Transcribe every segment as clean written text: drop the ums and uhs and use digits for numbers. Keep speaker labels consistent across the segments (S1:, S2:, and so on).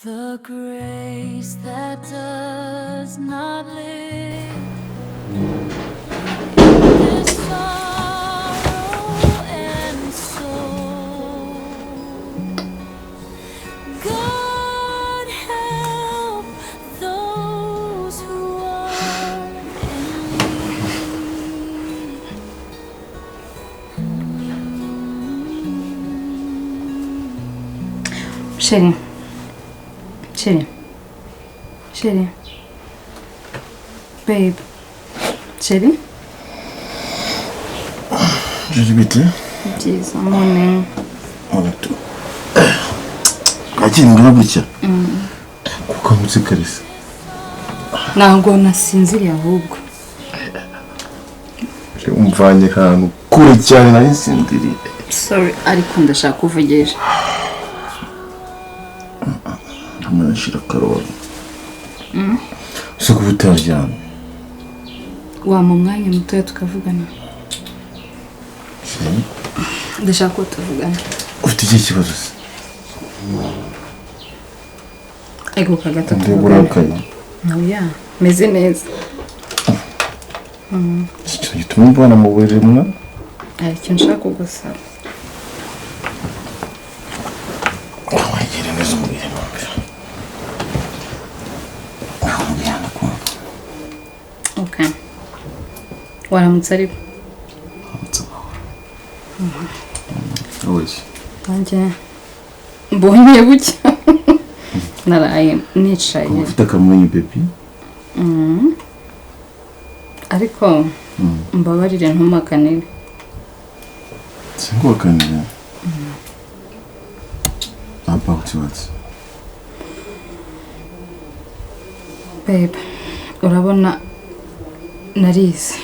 S1: The grace that does not live in this sorrow and soul. God help those who are in need.
S2: Chérie. Chérie. Chérie. Babe. Chérie.
S3: Jiji, bite?
S2: Byiza, morning.
S3: Monato. Kakiri ngana gutya. Kuko mutse karisa.
S2: Ntabwo nasinziriye ahubwo.
S3: Umvanye ahantu kure cyane, nari nsinziriye.
S2: Sorry, ariko ndashaka kuvugisha.
S3: Hamwe nashira karori. Si kuba utaryamye?
S2: Wampa umwanya mutoya tukavugana?
S3: Chérie,
S2: Ndashaka ko tuvugana.
S3: ufite ikihe kibazo se?
S2: Ariko kagato
S3: Ndeba
S2: tuvugane.
S3: urakaye.
S2: Oya, meze neza.
S3: Ikintu gituma umvana mu buriri mwa?
S2: Hari ikintu nshaka kugusaba.
S3: Wegere neza umbwire numve. Nakubwira, ndakumva.
S2: Okay. Waramutse ariko?
S3: Aramutse amahoro. Wese.
S2: Nanjye mbonye bucya. Naraye nicaye.
S3: Kuba ufite akamwenyu, baby.
S2: Ariko mbabarire, ntumakanire.
S3: Singuhakanira. About what?
S2: Babe, urabona narize.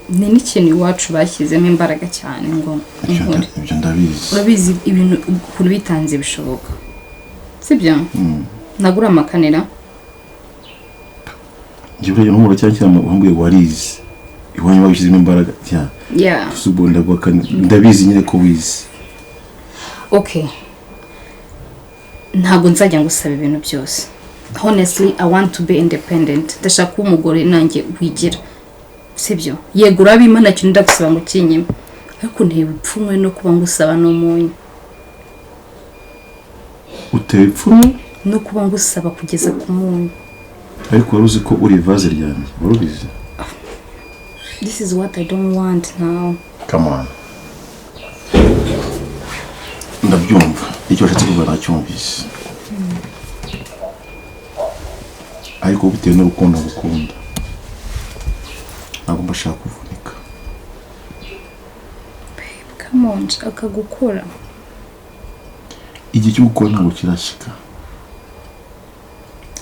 S2: Ni n'ikintu iwacu bashyizemo imbaraga cyane ngo
S3: Ibyo
S2: nkore.
S3: Ibyo ndabizi.
S2: Urabizi ibintu ukuntu bitanze bishoboka. Sibyo? Ntabwo uramakanira?
S3: Njye buriya n'umuntu cyangwa cyangwa wambwiye warize. Iwanyu babishyizemo imbaraga cyane.
S2: Yeah.
S3: Gusa ubwo ndaguhakanira. Ndabizi nyine ko wize.
S2: Okay. Ntabwo nzajya ngusaba ibintu byose. Honestly, I want to be independent. Ndashaka kuba umugore nanjye wigira. Sibyo? Yego, urabimpa, nta kintu ndagusaba ngo ukinyime. Ariko nteba ipfunwe no kuba ngusaba n'umunyu.
S3: Uteye ipfunwe?
S2: No kuba ngusaba kugeza ku munyu.
S3: Ariko wari uzi ko uri ivaze ryanjye? Wari ubizi?
S2: This is what I don't want now.
S3: Come on. Ndabyumva. Icyo washatse kuvuga nacyumvise. Ariko bitewe n'urukundo ngukunda, ntabwo mba nshaka kuvunika.
S2: Babe, come on, nshaka gukora.
S3: Igihe cyo gukora ntabwo kirashyika.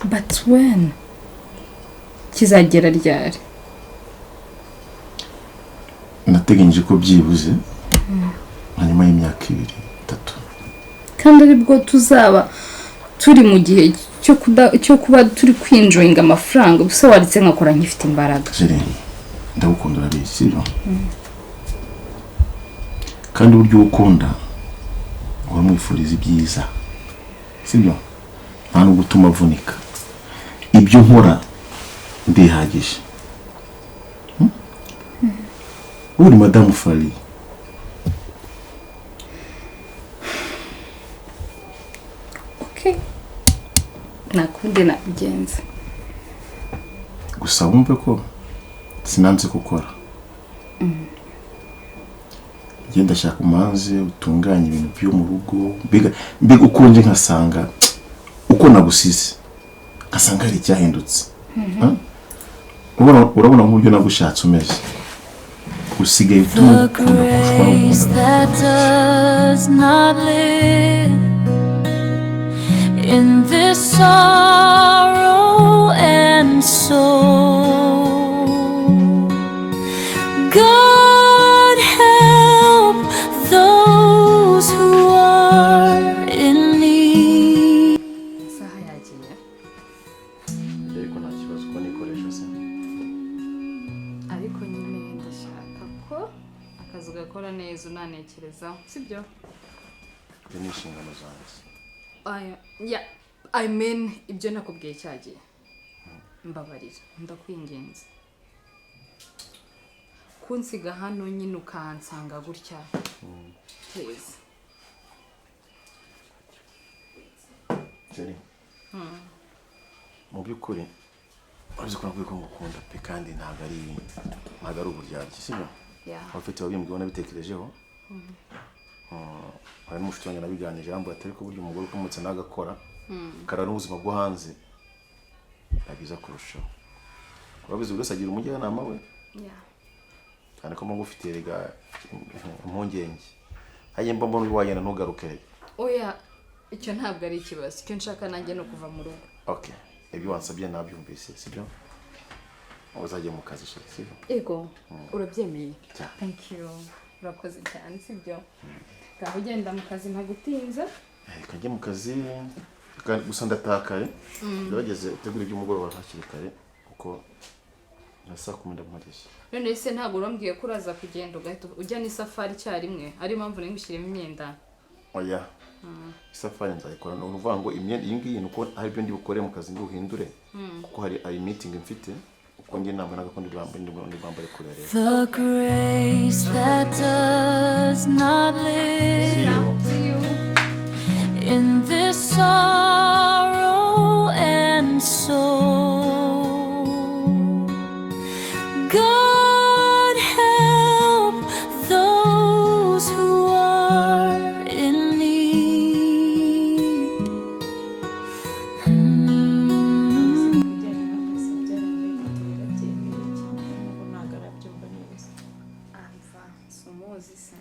S2: But when? Kizagera ryari?
S3: Nateganyije ko byibuze nka nyuma y'imyaka 2, 3.
S2: Kandi aribwo tuzaba turi mu gihe cyo kuba turi kwinjoyinga amafaranga. Gusa waretse nkakora nkifite imbaraga.
S3: Chérie, ndagukunda, urabizi, sibyo? Kandi uburyo ukunda uramwifuriza ibyiza, sibyo? Nta nubwo utuma avunika. Ibyo nkora ndihagije. Uri madamu Fari.
S2: Okay. Nta kundi nabigenza.
S3: Gusa wumve ko sinanze gukora. Njye ndashaka umanze utunganye ibintu byo mu rugo, mbega uko nje nkasanga uko nagusize, nkasanga hari icyahindutse. Ha? Urabona nk'uburyo nagushatse umeze, usigaye utuma
S1: The
S3: ngukunda kurusha uko
S1: grace
S3: nagukundaga.
S1: that does not live in this sorrow and soul. God help those who are in need.
S2: Isaha yagiye.
S3: Ariko nta kibazo ko nikoresha se.
S2: Ariko nyine ndashaka ko akazi ugakora neza, unanekerezaho, sibyo?
S3: Ibyo ni inshingano zanjye.
S2: Aya, ya. I mean, ibyo nakubwiye cyagiye. Mbabarira, ndakwinginze. Kunsiga hano nyine ukahansanga gutya, please.
S3: Chérie, mu by'ukuri urabizi ko nakubwiye ko ngukunda pe, kandi ntabwo ari uburyarya, sibyo?
S2: Yeah.
S3: Abafite wabimbwiye, nabitekerejeho. Hari n'umushuti wanjye nabiganije, arambwira ati: "Ariko burya umugore ukomotse nawe agakora karara n'ubuzima bwo hanze, biba byiza kurushaho." Urabizi, buri wese agira umujyanama we, cyane ko mba ngufitiye rega impungenge, hajya mba mbona wagenda ntugaruke rega.
S2: Oya, icyo ntabwo ari ikibazo. Icyo nshaka nanjye ni ukuva mu rugo.
S3: Okay, ibyo wansabye nabyumvise, sibyo? Uzajya mu kazi, chérie, sibyo?
S2: Ego, urabyemeye?
S3: Cyane.
S2: Thank you, urakoze cyane, sibyo? Ngaho ugenda mu kazi, ntagutinza.
S3: Reka njye mu kazi. Gusa ndatakaye, gerageze utegure iby'umugoroba hakiri kare, kuko na saa 10 ndamuhageze.
S2: None se ntabwo urambwiye ko uraza kugenda ugahita ujya n'isafari icyarimwe, ariyo mpamvu nari ngushyiremo imyenda?
S3: Oya, isafari nzayikora. Ni ukuvuga ngo imyenda iyi ngiyi ni uko hari ibyo ndi bukore mu kazi ndi buhindure, kuko hari meeting mfite, uko njye ntabwo nagakundi ndi bwambare kure rero.
S1: The grace that does not live in this sorrow and soul. God help those who are in need.
S4: Ibijyanye n'akazi byarangiye gute? Yarabyemeye cyane ubu ntabwo arabyumva neza?
S2: Amva si umuzi se?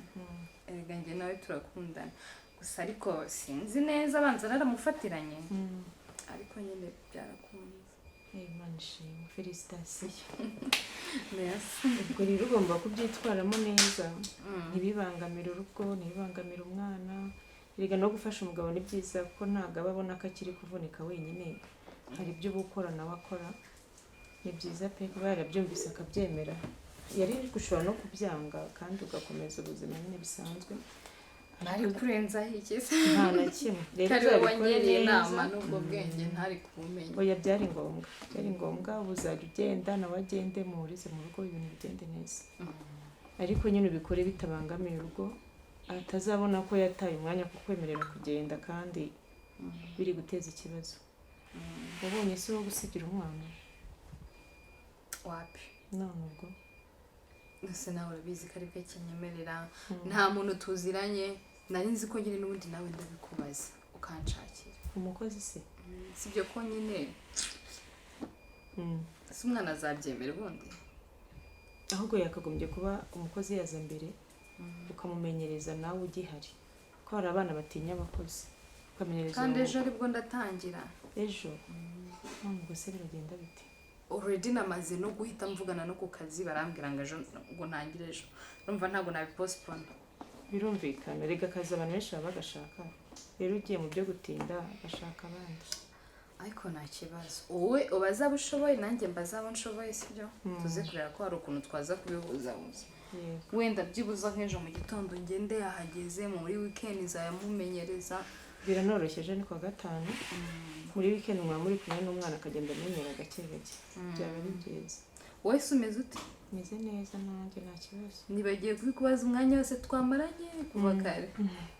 S2: Erega njye nawe turakundana gusa, ariko sinzi neza, abanza naramufatiranye, ariko nyine byarakunze.
S4: Imana ishimwe, félicitations.
S2: Merci.
S4: Ubwo rero ugomba kubyitwaramo neza, ntibibangamire urugo, ntibibangamire umwana. Erega no gufasha umugabo ni byiza, kuko ntabwo aba abona ko akiri kuvunika wenyine, hari ibyo uba ukora nawe akora. Ni byiza pe kuba yarabyumvise akabyemera. Yari gushobora no kubyanga kandi ugakomeza ubuzima nyine bisanzwe.
S2: Ntari kurenzaho iki se?
S4: Nta na kimwe rero.
S2: Kari wowe
S4: Uzabikore
S2: wangiriye
S4: neza.
S2: inama n'ubwo bwenge ntari kubumenya.
S4: Oya, byari ngombwa, byari ngombwa. Ubu uzajya ugenda nawe agende, muhurize mu rugo, ibintu bigende neza, ariko nyine ubikore bitabangamiye urugo, atazabona ko yataye umwanya kukwemerera kugenda kandi biri guteza ikibazo. Wabonye se wo gusigira umwana?
S2: Wapi.
S4: None ubwo?
S2: Ese nawe urabizi ko aribwo kinyemerera, nta muntu tuziranye. Nari nzi ko nyine n'ubundi nawe ndabikubaza ukanshakira.
S4: Umukozi se?
S2: Sibyo ko nyine si umwana azabyemera ubundi?
S4: Ahubwo yakagombye kuba umukozi yaza mbere, ukamumenyereza nawe ugihari, ko hari abana batinya abakozi, ukamenyereza
S2: Kandi
S4: uwo.
S2: ejo aribwo ndatangira.
S4: Ejo? None ubwo se biragenda bite?
S2: Already namaze no guhita mvugana no ku kazi, barambwira ngo ejo, ngo ntangire ejo. Urumva ntabwo nabipostpone.
S4: Birumvikana rega, akazi abantu benshi baba bagashaka. Rero ugiye mu byo gutinda, bashaka abandi.
S2: Ariko nta kibazo, wowe ubaze abo ushoboye, nanjye mbaze abo nshoboye, sibyo? Tuze kureba ko hari ukuntu twaza kubihuzahuza.
S4: Yego.
S2: Wenda byibuze nk'ejo mu gitondo ngende yahageze, muri weekend nzayamumenyereza.
S4: Biranoroshye, ejo ni kuwa gatanu, muri weekend mwaba muri kumwe n'umwana, akagenda amenyera gake gake, byaba ari byiza.
S2: Wowe se umeze ute?
S4: Meze neza nanjye, nta kibazo.
S2: Nibagiye kubikubaza umwanya wose twamaranye kuva kare.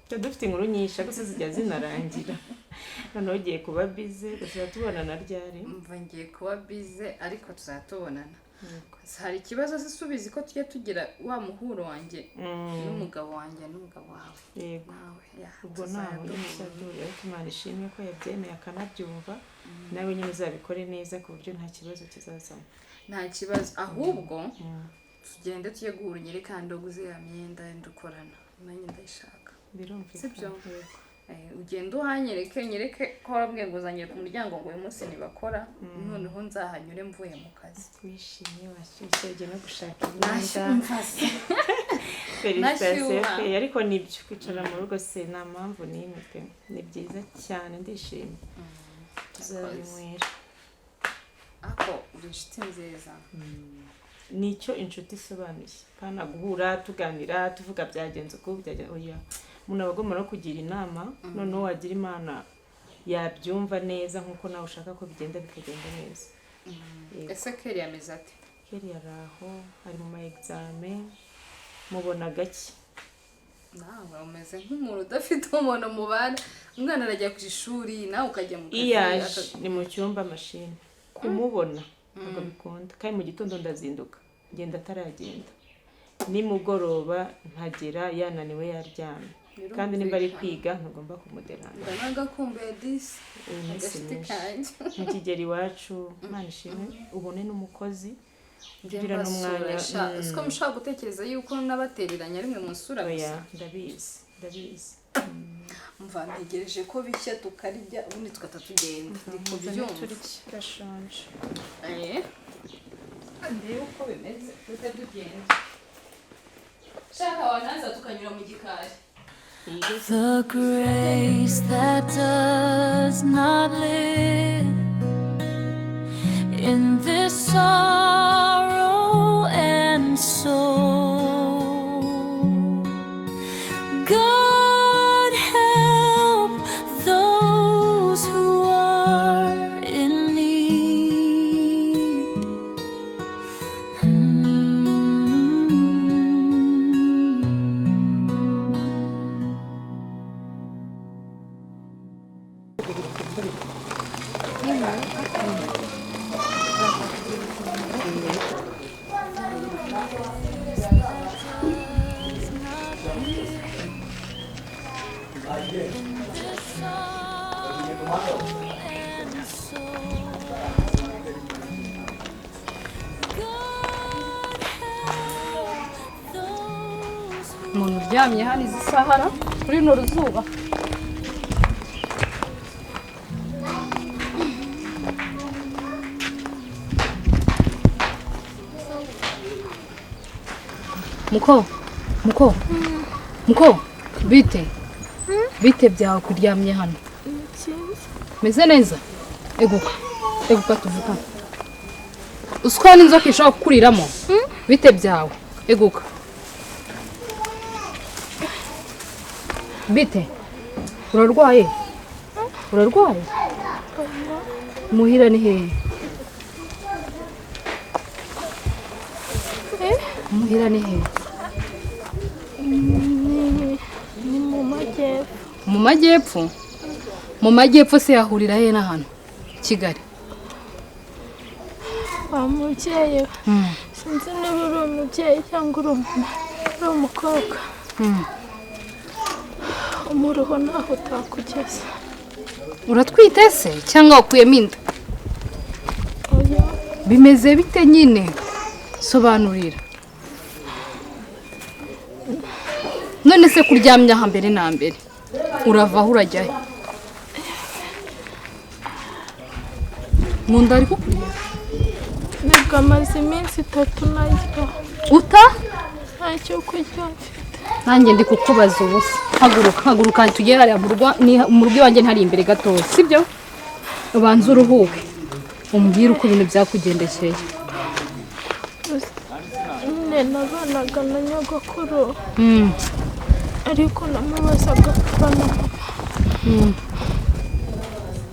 S4: Tuba dufite inkuru nyinshi, ariko se zijya zinarangira? Noneho ugiye kuba busy, tuzaba tubonana ryari?
S2: Mva, ngiye kuba busy, ariko tuzatubonana. Hari ikibazo se? Subizi ko tujya tugira wa muhuro wanjye n'umugabo wanjye n'umugabo wawe
S4: Yego.
S2: nawe ya,
S4: Ubwo
S2: tuzajya
S4: ntaho nyine
S2: duhura.
S4: Tuzajya, ariko Imana ishimwe ko yabyemeye akanabyumva. Nawe nyine uzabikore neza ku buryo nta kibazo kizazamo.
S2: Nta kibazo, ahubwo tugende tujye guhura, unyereke kandi uguze ya myenda dukorana, nanjye ndayishaka.
S4: Birumvikana.
S2: Sibyo?
S4: Yego.
S2: Ugende uhanyereke, nyereke ko wabwiye ngo uzanyereka umuryango, ngo uyu munsi ntibakora, noneho nzahanyure mvuye mu kazi.
S4: Wishimye, washyushye, ugiye no gushaka imyenda.
S2: Nashyumva se.
S4: Félicitations.
S2: Nashyuha.
S4: Pe, ariko nibyo, kwicara mu rugo se nta mpamvu n'imwe pe. Ni byiza cyane, ndishimye, tuzabinywera.
S2: Ako uri inshuti nziza.
S4: Nicyo inshuti isobanuye, pana guhura tuganira tuvuga byagenze uko byagenze, oya. Umuntu aba agomba no kugira inama, noneho wagira Imana. Yabyumva neza nk'uko nawe ushaka ko bigenda, bikagenda neza. Yego.
S2: Ese Keri ameze ate?
S4: Keri ari aho, ari mu ma examen, mubona gake.
S2: Nawe umeze nk'umuntu udafite umuntu mubana. Umwana arajya ku ishuri, nawe ukajya mu kazi.
S4: Iyo aje ni mu cyumba, mashini. Kumubona ntabwo bikunda, kandi mu gitondo ndazinduka ngenda ataragenda, nimugoroba ntagera yananiwe, yaryamye, kandi nimba ari kwiga ntugomba kumuderanga.
S2: Ndanagakumbuye disi.
S4: Iyi minsi
S2: Agashuti
S4: myinshi
S2: kanjye.
S4: Mukigera iwacu, Imana ishimwe, ubone n'umukozi ugira n'umwanya.
S2: Siko mushobora gutekereza yuko nabatereranya rimwe mu nsura
S4: Oya.
S2: gusa.
S4: Ndabizi, ndabizi.
S2: Mva, ntegereje ko bishya tukarya, ubundi tugahita tugenda. Ndi kubyumva.
S4: Turye, ndashonje.
S2: Eh. Ndebe uko bimeze duhita tugenda. Shaka wanaza tukanyura mu gikari.
S1: The grace that does not live in this sorrow and soul. God help those who are in need. This sorrow and soul. God help those who
S2: Umuntu uryamye hano izi sahara kuri runo ruzuba? Muko, muko, muko, bite bite byawe kuryamye hano? Meze neza. Eguka, eguka tuvugane. Uswa n'inzoka ishobora kukuriramo. Bite byawe? Eguka. Bite? Urarwaye? Urarwaye? Muhira ni hehe? Muhira ni hehe?
S5: Ni mu majyepfo.
S2: Mu majyepfo? Mu majyepfo se yahurira he na hano Kigali?
S5: Wa mubyeyi we, sinzi niba uri umubyeyi cyangwa uri uri umukobwa. Umuruho ntaho utakugeza.
S2: Uratwite se cyangwa wakuyemo inda?
S5: Oya.
S2: Bimeze bite nyine? Sobanurira. None se kuryamye aha, mbere na mbere urava aho urajya he? Mu nda ari kukurya?
S5: Nibwo amaze iminsi 3 ntarya.
S2: Uta?
S5: Nta cyo kurya mfite.
S2: Nanjye ndi kukubaza ubusa. Haguruka, haguruka tugere hariya mu rugo. Mu rugo iwanjye ntari imbere gatoya, sibyo? Ubanze uruhuke, umbwire uko ibintu byakugendekeye.
S5: Nyine nabanaga na nyogokuru, ariko namubazaga papa na mama,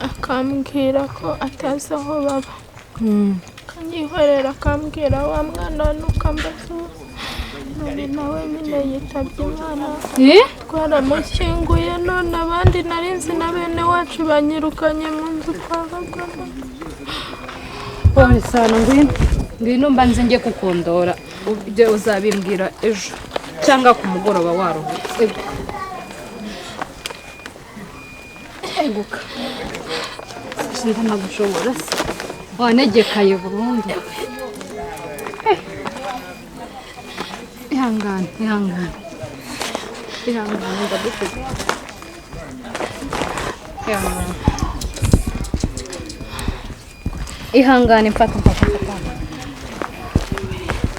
S5: akambwira ko atazi aho baba, akanyihorera, akambwira wa mwana ntukambaze ubusa. None nawe nyine yitabye Imana.
S2: Eh?
S5: Twaramushyinguye, none abandi nari nzi na bene wacu banyirukanye mu nzu twabagamo.
S2: Pole sana. Ngwino, ngwino mbanze njye kukondora, ibyo uzabimbwira ejo cyangwa ku mugoroba waruhutse. Eguka, eguka. Ndanagushobora se? Wanegekaye burundu. Eh. Ihangane, ihangane, ihangane, ndaguteze. Ihangane, ihangane. Mfata, mfata, mfata,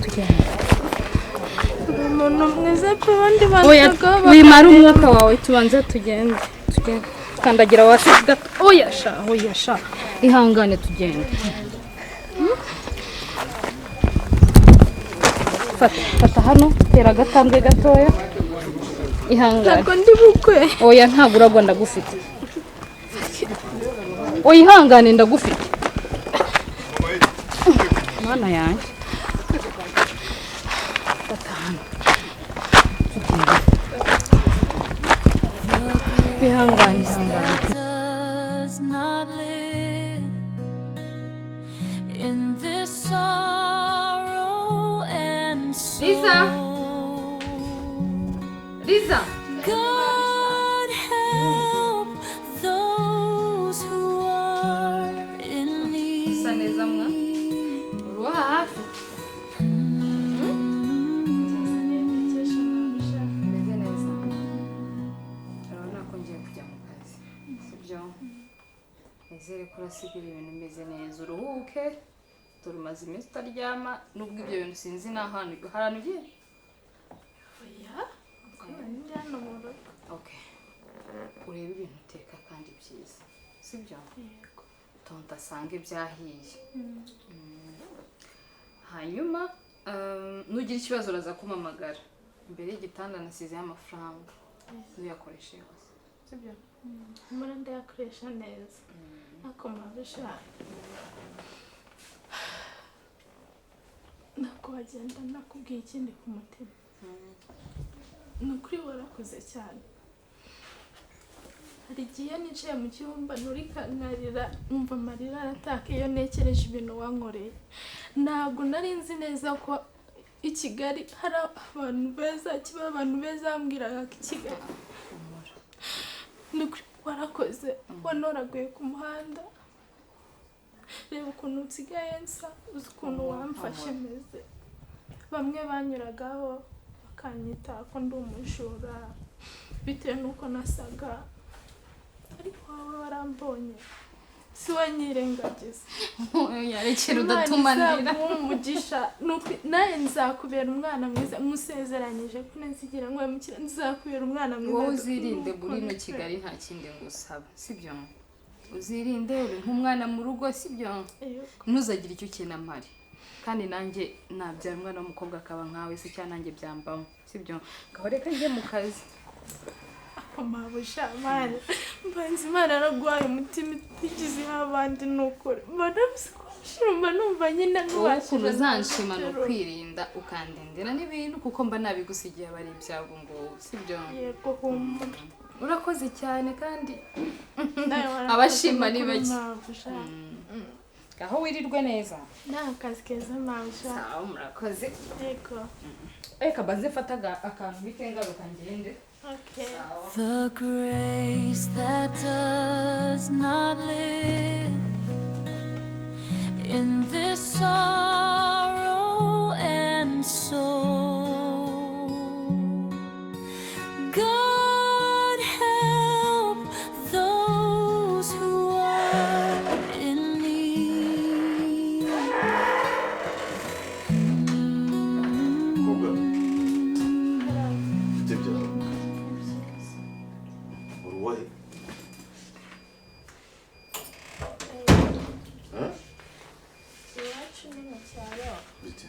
S2: tugende.
S5: Uri umuntu mwiza pe, abandi
S2: Oya.
S5: banzagaho.
S2: Wimara umwuka wawe, tubanze tugende, tugende. Kandagira hasi gato. Oya sha, oya sha, ihangane, tugende. Fata, fata hano, tera agatambwe gatoya. Ihangane.
S5: Ntabwo ndi bukwe.
S2: Oya, ntabwo uragwa, ndagufite. Uyihangane ndagufite. Mana yanjye. Batanu. Ihangane.
S1: Does not live in this sorrow and
S2: Lisa.
S1: soul.
S2: Liza.
S1: God help those who are in need.
S2: Usa neza mwa. Uruha hafi. Meze neza. Urabona ko ngiye kujya mu kazi. Sibyo? Nizere ko urasigara ibintu bimeze neza. Uruhuke. Dore umaze iminsi utaryama nubwo ibyo bintu sinzi n'ahantu hari ahantu ugiye.
S5: Oya, kuko ndi hano mu rugo.
S2: Okay. Urebe ibintu uteka kandi byiza. Sibyo?
S5: Yego.
S2: Tonto asange byahiye. Hanyuma nugira ikibazo uraza kumpamagara. Imbere y'igitanda nasizeho amafaranga. Ntuyakoreshe yose. Sibyo?
S5: Mbona ndayakoresha neza. Ariko mabusha ntabwo wagenda nakubwiye ikindi ku mutima. Ni ukuri warakoze cyane. Hari igihe nicaye mu cyumba nturika nkarira nkumva amarira arataka iyo ntekereje ibintu wankoreye. Ntabwo nari nzi neza ko i Kigali hari abantu beza, kiba abantu beza bambwiraga ko i Kigali. Ni ukuri warakoze, wanoraguye ku muhanda. Reba ukuntu nsigaye nsa, uzi ukuntu wamfashe meze. Bamwe banyuragaho bakanyita ko ndi umujura bitewe n'uko nasaga, ariko wowe warambonye si wanyirengagiza.
S2: Yarekera udatuma
S5: Imana
S2: ndira.
S5: izaguhe umugisha. Nawe nzakubera umwana mwiza, nkusezeranyije ko ntazigira nkwemukira, nzakubera umwana mwiza.
S2: Wowe uzirinde muri ino Kigali nta kindi ngusaba, sibyo? Uzirinde uri nk'umwana mu rugo, sibyo?
S5: Yego.
S2: Ntuzagire icyo ukina mpari. Kandi nanjye nabyara umwana w'umukobwa akaba nkawe se cyangwa nanjye byambamo, sibyo? Ngaho reka njye mu kazi.
S5: Ako mabusha Mana, mbanza Imana yaraguhaye umutima itigize abandi ni ukuri. Mba nabuze ko nshima, mba numva nyine
S2: Wowe
S5: ntiwashira
S2: ukuntu uzanshima ni
S5: n'urugero.
S2: ukwirinda ukandindira n'ibintu kuko mba nabigusigiye aba ari ibyago ngo sibyo?
S5: Yego humura.
S2: Urakoze cyane kandi
S5: Nawe warakoze
S2: abashima ni
S5: nukuri
S2: bake.
S5: mabusha.
S2: Aho wirirwe neza.
S5: Ni akazi keza mabusha.
S2: Sawa murakoze.
S5: Yego.
S2: Reka mbanze mfate akantu mpite ngaruka ngende.
S5: Okay.
S1: The grace that does not live in this sorrow and soul. God help those who are in need.
S3: Mukobwa, bite byawe? Uri uwahe? Eh?
S5: Iwacu ni mu cyaro.
S3: Bite?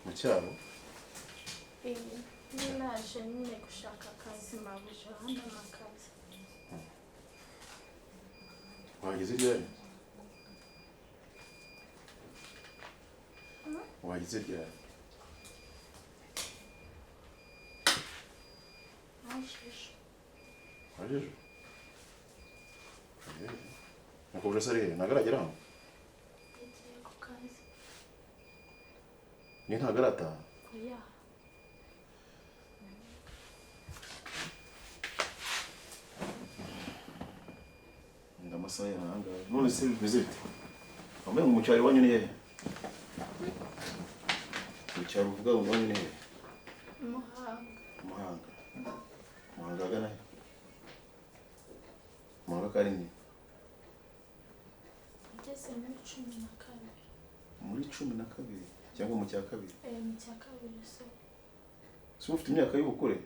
S3: Mu cyaro?
S5: Iyi ni naje nyine gushaka akazi mabuja hano ni akazi.
S3: Wahageze ryari? Wahageze ryari?
S5: Naje ejo.
S3: Waje ejo? Waje ejo? Mukobwa se ari hehe? Ntabwo aragera hano?
S5: Yagiye ku kazi.
S3: Ni ntabwo arataha?
S5: Oya.
S3: Ngo amasaha yawe ahangaha. None se bimeze bite? Wambaye ngo mu cyaro iwanyu ni hehe? Mu cyaro uvuga ngo iwanyu ni hehe?
S5: Muhanga.
S3: Muhanga. Muhanga ahagana he? Muhanga karindwi.
S5: Ngeze muri 12.
S3: Muri 12 cyangwa mu cya kabiri?
S5: Mu cya kabiri so.
S3: Si ufite imyaka y'ubukure?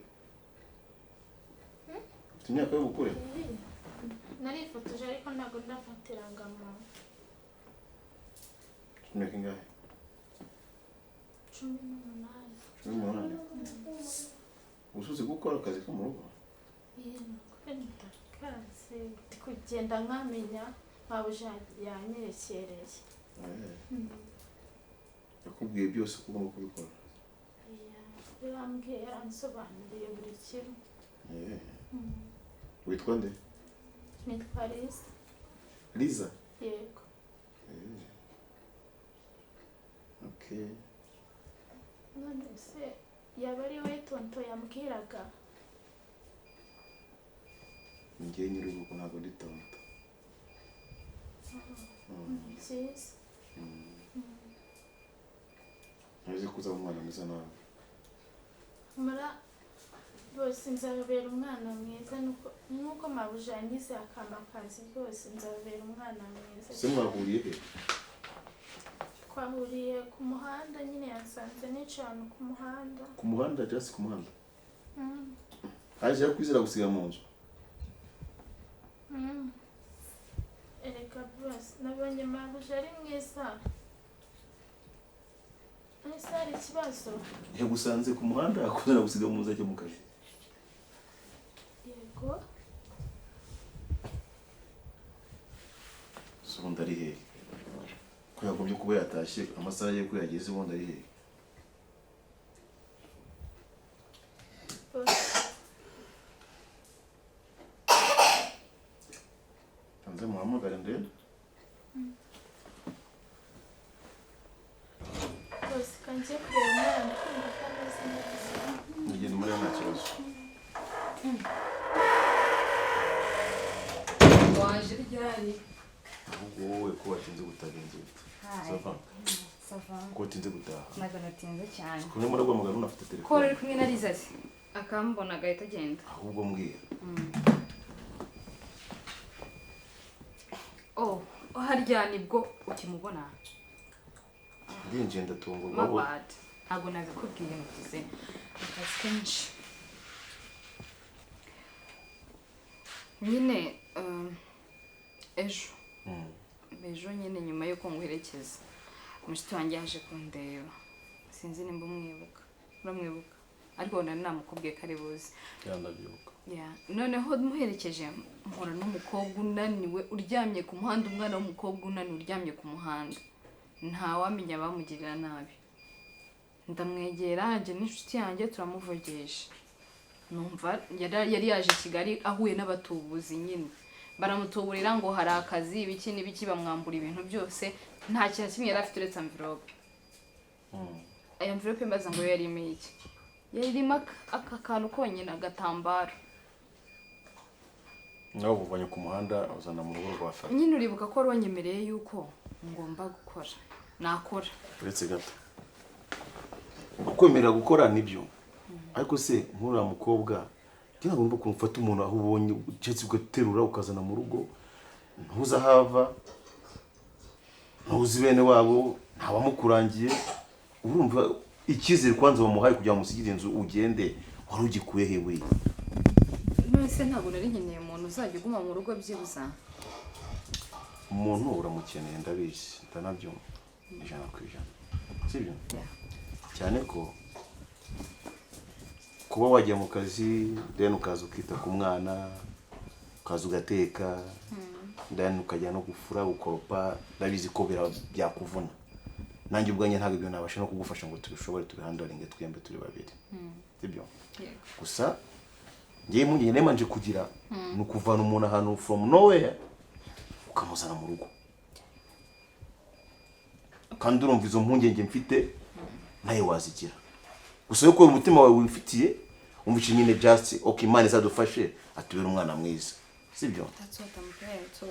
S3: Ufite imyaka y'ubukure?
S5: Narifotoje ariko ntabwo ndafata irangamuntu.
S3: Ufite imyaka ingahe?
S5: 18.
S3: 18. Usuze gukora akazi ko mu rugo?
S5: Yego. Ndakazi ndi kugenda nkamenya mabuja yanyerekereye.
S3: Yakubwiye byose uko ugomba kubikora?
S5: Yarambwiye, yaransobanuriye buri kimwe.
S3: Witwa nde?
S5: Nitwa Liza.
S3: Liza?
S5: Yego.
S3: Okay.
S5: None se yaba ari we tonto yambwiraga?
S3: Njye nyir'urugo ntabwo ndi tonto.
S5: Byiza.
S3: Ntuzi ko uzaba umwana mwiza nawe.
S5: Mura bose nzababera umwana mwiza nuko mabuja yangize akampa akazi, rwose nzababera umwana mwiza.
S3: Se mwahuriye he?
S5: Twahuriye ku muhanda nyine, yansanze nicaye ahantu ku muhanda.
S3: Ku muhanda? Just ku muhanda? Aje yakwizera gusiga mu nzu?
S5: Erega bose nabonye mabuja ari mwiza. Ese hari ikibazo?
S3: Yagusanze ku muhanda akuzana gusiga mu nzu ajya mu kazi?
S5: Yego.
S3: Se ubundi ari hehe? Ko yagombye kuba yatashye amasaha ye ko yageze, ubundi ari hehe? Nze muhamagare ndebe.
S5: Bose kanjye kureba umwana kumva ko ameze neza.
S3: Ngende muri nta kibazo.
S2: Waje ryari?
S3: Ahubwo wowe ko watinze gutagenze bite? Ça va?
S2: Ça va.
S3: Ko watinze gutaha?
S2: Ntabwo natinze cyane.
S3: Kumwe muri rwamagana unafite telefone.
S2: Ko uri kumwe na Liza se? Akambona agahita agenda.
S3: Ahubwo mbwira.
S2: Oh, harya nibwo ukimubona?
S3: Ndinjiye ndatungurwa.
S2: My bad. Ntabwo nabikubwiye mugize akazi kenshi. Nyine ejo. Ejo nyine nyuma yuko nguherekeza, mushiki wanjye yaje kundeba. Sinzi nimba umwibuka. Uramwibuka? Ariko nari namukubwiye ko ari buze.
S3: Yandabyibuka.
S2: Yeah. Noneho muherekeje mpura n'umukobwa unaniwe uryamye ku muhanda, umwana w'umukobwa unaniwe uryamye ku muhanda. Ntawamenya abamugirira nabi. Ndamwegera njye n'inshuti yanjye turamuvugisha. Numva yari yaje i Kigali ahuye n'abatubuzi nyine. Baramutuburira ngo hari akazi ibiki n'ibiki, bamwambura ibintu byose, nta kintu kimwe yari afite uretse envelope. Ayo envelope mbaza ngo yari irimo iki? Yari irimo aka kantu konyine, agatambaro.
S3: Nawe ubuvanye ku muhanda uzana mu rugo rwa Fata.
S2: Nyine uribuka ko wanyemereye yuko ngomba gukora. Nakora.
S3: Uretse gato. Ukwemerera gukora nibyo. Ariko se nk'uriya mukobwa ntabwo ngomba kumufata umuntu aho ubonye ucetse ugaterura ukazana mu rugo, ntuzi aho ava, ntuzi bene wabo, ntawamukurangiye. Urumva icyizere kwanza wamuhaye kugira ngo umusigire inzu ugende wari ugikuye he we?
S2: None ntabwo nari nkeneye umuntu uzajya uguma mu rugo byibuza.
S3: Umuntu uramukeneye ndabizi, ndanabyumva 100%. Sibyo? Cyane ko kuba wajya mu kazi then ukaza ukita ku mwana, ukaza ugateka, then ukajya no gufura gukoropa, ndabizi ko byakuvuna. Nanjye ubwanjye ntabwo ibyo nabasha no kugufasha ngo tubishobore tubihandoringe twembe turi babiri. Sibyo? Gusa ngiye impungenge nemanje kugira ni ukuvana umuntu ahantu from nowhere ukamuzana mu rugo. Kandi urumva izo mpungenge mfite nawe wazigira. Gusa yuko umutima wawe wifitiye umva nyine just okay, Imana izadufashe atubere umwana mwiza. Sibyo?
S2: That's what I'm praying to.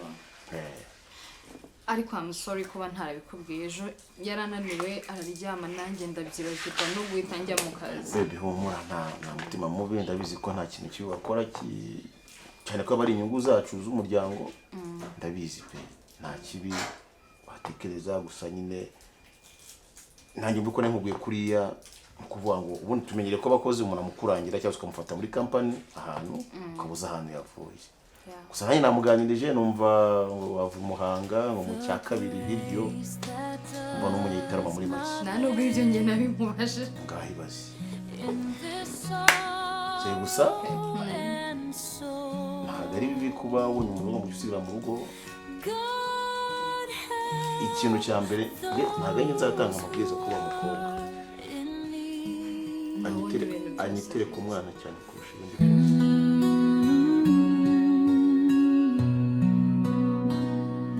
S2: Ariko I'm sorry kuba ntarabikubwiye ejo, yarananiwe araryama nanjye ndabyibagirwa no guhita njya mu kazi.
S3: Baby humura, nta mutima mubi, ndabizi ko nta kintu kibi wakora cyane ko aba ari inyungu zacu z'umuryango. Ndabizi pe nta kibi watekereza, gusa nyine nanjye mbiko nkubwiye kuriya kuvuga ngo ubundi tumenyere ko abakozi umuntu amukurangira cyangwa ukamufata muri company ahantu ukabuza ahantu yavuye. Gusa nanjye namuganirije numva ngo wava Muhanga ngo mu cya kabiri hiryo mbona umunyagitarama muri make.
S2: Nta nubwo ibyo njye nabimubaje.
S3: Ngaho ibaze. Se gusa Ntabwo ari bibi kuba ubonye umuntu ugomba gusigira mu rugo.
S1: God help
S3: Ikintu cya mbere, njye ntabwo ari njye nzatanga amabwiriza kuba mukobwa
S1: in need.
S3: Anyitire ku mwana cyane kurusha ibindi byose.